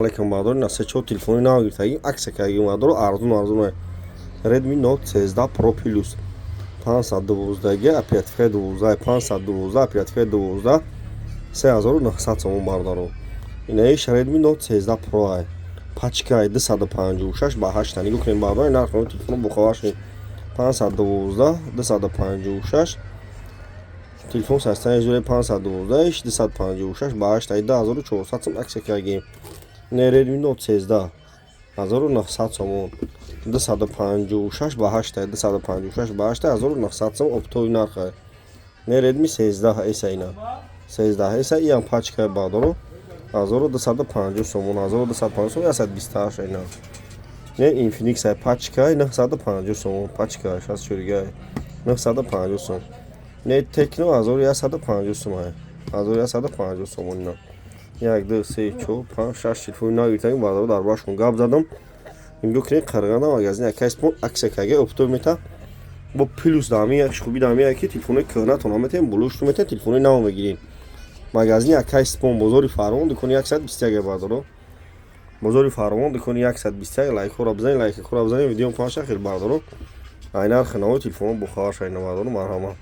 Алейкум, бародари, на се чор телефони нав гирифтагим, акция кардагим, бародаро, арзун арзун. Redmi Note 13 Pro Plus 512 оперативкаи 12, 512 оперативкаи 12, 3900 сомон, бародаро. Инаиш Redmi Note 13 Pro ай, пачкаи 256 ба 8. Нигоҳ кунем, бародари, нархи телефоно бохабар шудем. 512, 256 телефон састани зуре, 512 256 ба 8, 2400 сом акция кардагим. Не, Redmi Note 13 1900 сомон, 256 ба 8, 256 ба 8, 1900 сом оптовый нарха. Не, Redmi 13 S ина, 13 S иам пачка, бародаро, 1250 сомон, 1250 сомон, 128 ина. Не, Infinix ай, пачка 950 сомон, пачка 64 950 сом. Не, Tecno 1150 сом ай, 1150 сомон. Ина як, ду, се, чор, панҷ, шаш телефони нав гирифтагим, бародаро, дар бораашон гап задам. Нигоҳ кунед, Қарғанда магазин Акайспон акция карга, оптовый мета бо плюс. Дами як хуби дами яки телефони кӯҳнатон наметем, булушту метем, телефони нав мегирем. Магазини Акайспон, бозори Фарвон, дукони 121, бародаро, бозори Фарвон, дукони 121. Лайкҳоро бизанед, лайкҳоро бизанед, видеом паша хел, бародаро. Ай нархи нави телефонҳо бохабар шавед, бародаро, марҳамат.